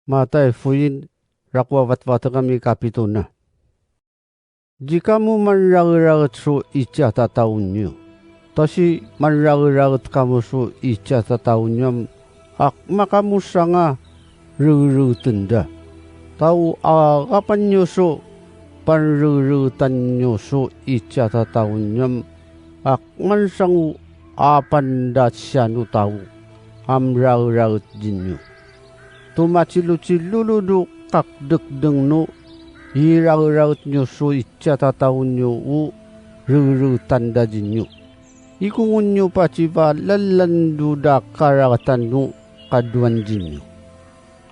马太福音 rakuavatvatakami kapituna. Jikamu manragragatsu ichatataunyu. Tosi manragragatkamusu ichatataunnyam akmakamusanga rugrugatunda. Tau agapanyusu panrugrugatanyusu ichatataunnyam akmansangu apandasyanu tau amragragatjinyu. Tumachiluchiluludu kakdekdengnu iragragatnyu su ichatataunyu u rugrugtandajinyu. Ikungunyu pachiva lallanduda karagatannu kaduanjinyu.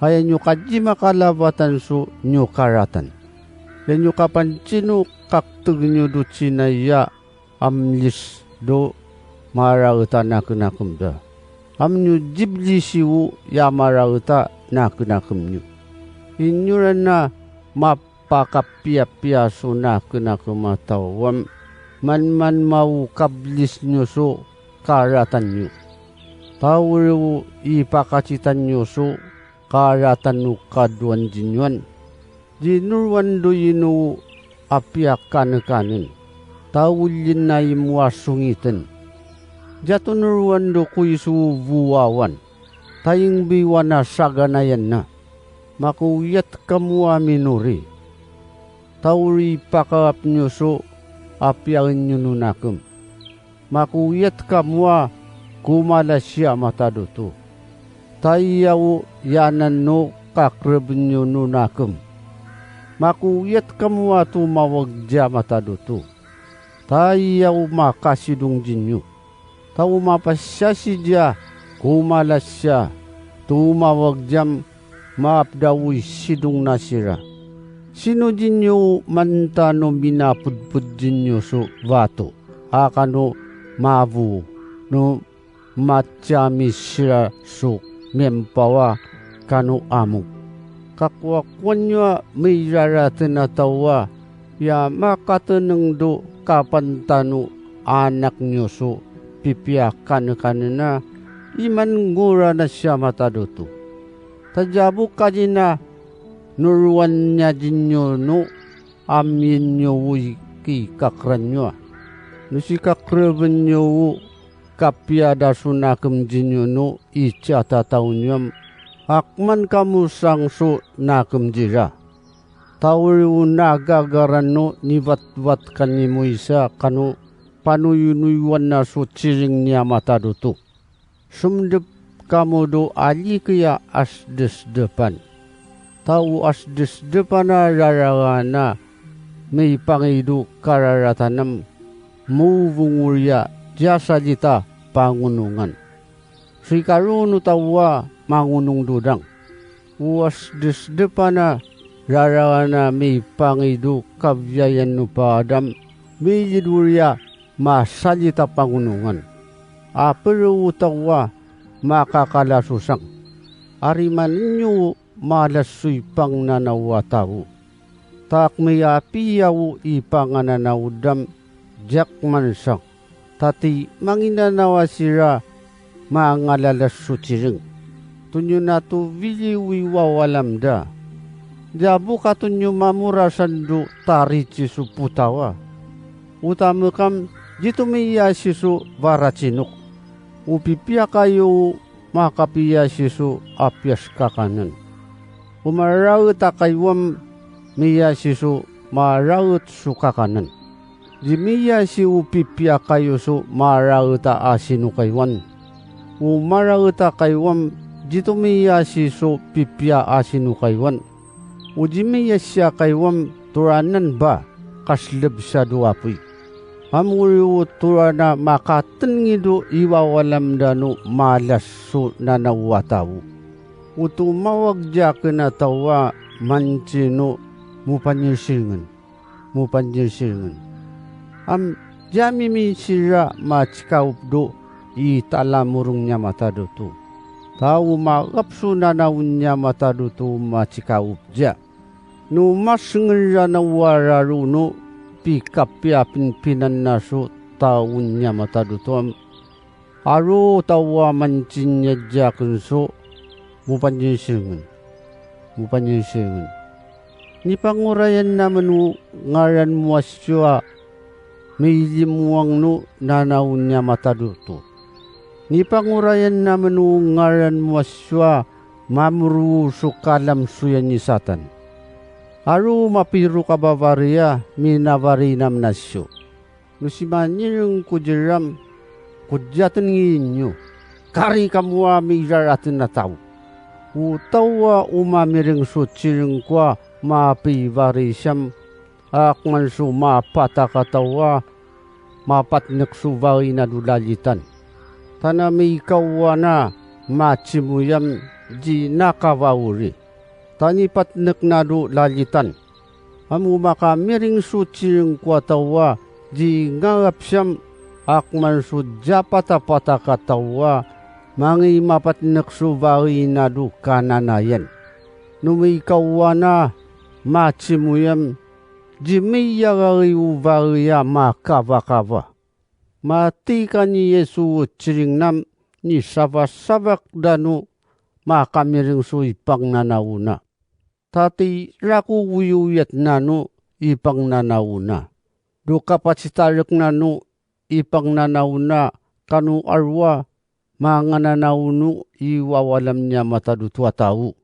Hayanyu kajima kalabatan su nyu karatan. Lenyu kapanchinu kaktegnyu du chinaya amlis do maragtanakunakumda. Amnyu jiblisiwu ya maragta nakunakumnyu. Inyurana mapakapia-pia su nakunakumatawam man-man mau kablisnyu su karatanyu. Tawriwu ipakachitanyu su karatanu kaduan jinyuan. Jinurwan do yinu apia kanekanen. Tawulin na imuasungiten. Jatunurwan do kuisu buwawan. Taying biwana saganayan na. Makuyat kamua minuri. Tawri pakaap nyo so apiain nyo nunakum. Makuyat kamua kumala siya mataduto. Tayaw yanan no kakreb nyo nunakum. Makuyat kamua tumawag dya mataduto. Tayaw makasidong jinyo. Taw mapasya si dya kumala siya. Tumawag diyam maapdawi sidong nasira. Sino jinyo mantano minapudpud jinyo so vato. Akano mavu no matsyami sira so mempawa kano amu. Kakwakuan nyo may raratin na tawa ya makatanong do kapantano anak nyo so pipia kano-kano na iman ngura na siya mataduto. Tajabu kajina nuruan niya dinyo no amin nyo uy ki kakran nyo. No si kakraban nyo u kapya dasunakem dinyo no ichatataw nyo akman kamusang so nakem jira. Tawri u nagagaran no nibatbat kan ni Moisa kano panuyunuyuan na so chiring niya mataduto. Sumdep kamu do ali kaya asdes depan. Tau asdes depan na raragana may pangidu kararatanam muvungurya jasalita pangunungan. Sikaruno tawa mangunung dudang. Uas des depan na raragana may pangidu kavyayan no paadam may lidurya masalita pangunungan. Aperu tawa makakalasusang. Ariman ninyo malasuy pang nanawa tao. Tak may apiyaw ipangananawdam jak mansang. Tati manginanawa sira mangalalasu chiring. Tunyo na to viliwiwawalamda. Jabu katunyo mamurasan do tarichi su putawa. Utamukam jitumiyasi su varachinuk. Upipia kayo makapiyasi su apias kakanan. Umarawit akaywam miyasi su marawit su kakanan. Jimiyasi upipia kayo su marawit asinu kaywan. Umarawit akaywam jitumiyasi su pipia asinu kaywan. Ujimiyasi akaywam turanan ba kasleb sa duapuy. Amuriw turana makatengido iwawalam danu malas su nanawataw. Utumawag dya kinatawa manchino mupanyirsingan. Mupanyirsingan. Am jami sira machikaupdo italamurong niya mataduto. Tao makapsu nanawun niya mataduto machikaup dya. No masngan na wararuno pikapia pinpinan na so taon niya mataduto. Aro tawa mancin niya dya kunso mupanjinsingan. Mupanyusengun. Ni pangurayan naman u ngaran muasyoa miilimuang no nanaw niya mataduto. Ni pangurayan naman u ngaran muasyoa mamuru sukalam suyan ni Satan. Aru mapiru kabavaria minavarinam nasyo. Nusimanirung kujiram kudyatan nginyo. Kari kamua miraratin na tao. Utawa umamiring sutsiring kwa mapivarisam akman su mapatakatawa mapatnek su vari na dulalitan. Tanami ikawa na machimuyam di nakawauri. Tani patnek na du lalitan. Amu makamiring sutsiring kwa tawa di ngapsyam akman su japata-patakatawa mangi mapatnek su vari na du kananayan. Numi ikawa na machimuyam di miyagari uvaria makava-kava. Mati ka ni Yesu tsiring nam ni sava-savak danu makamiring su ipang nanauna. Tati raku wiyuyat nanu ipang nanauna. Du kapasitarik nanu ipang nanauna kanu arwa mga nanauno iwawalam niya matadutua tao.